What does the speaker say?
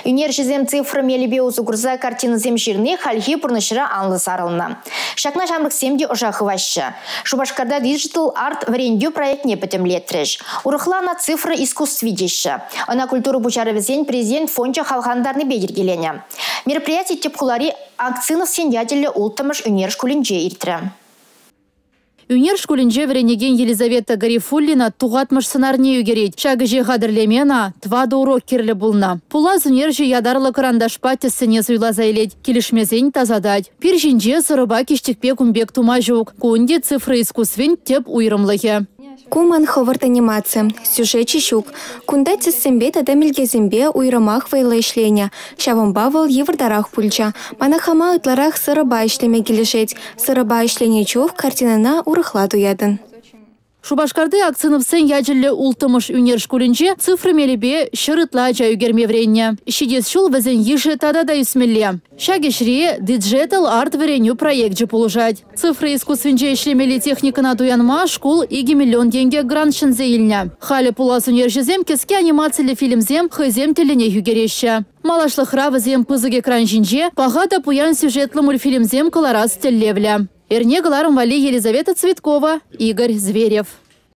Ӳнерҫӗсем цифра мелӗпе усӑ курса картинӑсем ҫырни хальхи пурнӑҫра анлӑ сарӑлнӑ. Ҫакна ҫамрӑксем те ӑша хываҫҫӗ. Шупашкарта Digital Art вӗрентӳ проектне пӗтӗмлетрӗҫ. Урӑхла ӑна цифра искусстви теҫҫӗ. Ӑна культура пуҫарӑвӗсен президент фончӗ хавхалантарнипе йӗркеленӗ. Мероприяти тӗп хулари Акциновсен ячӗллӗ улттӑмӗш ӳнер шкулӗнче иртрӗ. Ӳнер шкулӗнче вӗренекен Елизавета Гарифуллина тухатмӑш сӑнарне ӳкерет. Ҫак ӗҫе хатӗрлеме ӑна 4 урок кирлӗ пулнӑ. Пулас ӳнерҫӗ ятарлӑ кӑранташпа тӗссене суйласа илет. Килӗшмесен тасатать. Пир ҫинче сӑрӑпа киҫтӗкпе кун пек тума ҫук. Ку ӗнтӗ цифра искусствин тӗп уйрӑмлӑхӗ. Ку ман хӑвӑрт анимаци. Сюжечӗ ҫук. Кунта тӗссемпе тата мӗлкесемпе уйрӑмах вӑйлӑ ӗҫленӗ. Ҫавӑнпа вӑл йывӑртарах пулчӗ. Мана хама ытларах сӑрӑпа ӗҫлеме килӗшет. Сӑрӑпа ӗҫленӗ чух картинӑна урӑхла туятӑн. Шупашкарти Акциновсен ячӗллӗ улттӑмӗш ӳнер шкулӗнче цифра мелӗпе 100 ытла ача ӳкерме вӗреннӗ. Ҫитес ҫул вӗсен йышӗ тата та ӳсмелле. Ҫак ӗҫре Digital Art вӗренӳ проекчӗ пулӑшать. Цифра искусствинче ӗҫлемелли техникӑна туянма шкул 2 миллион тенкӗ грант ҫӗнсе илнӗ. Халӗ пулас ӳнерҫӗсем кӗске анимациллӗ фильмсем хӑйсем тӗллӗнех ӳкереҫҫӗ. Малашлӑхра вӗсем пысӑк экран ҫинче паха та пуян сюжетлӑ мультфильмсем кӑларас тӗллевлӗ. Эрне кӑларӑм валли Елизавета Цветкова, Игорь Зверев.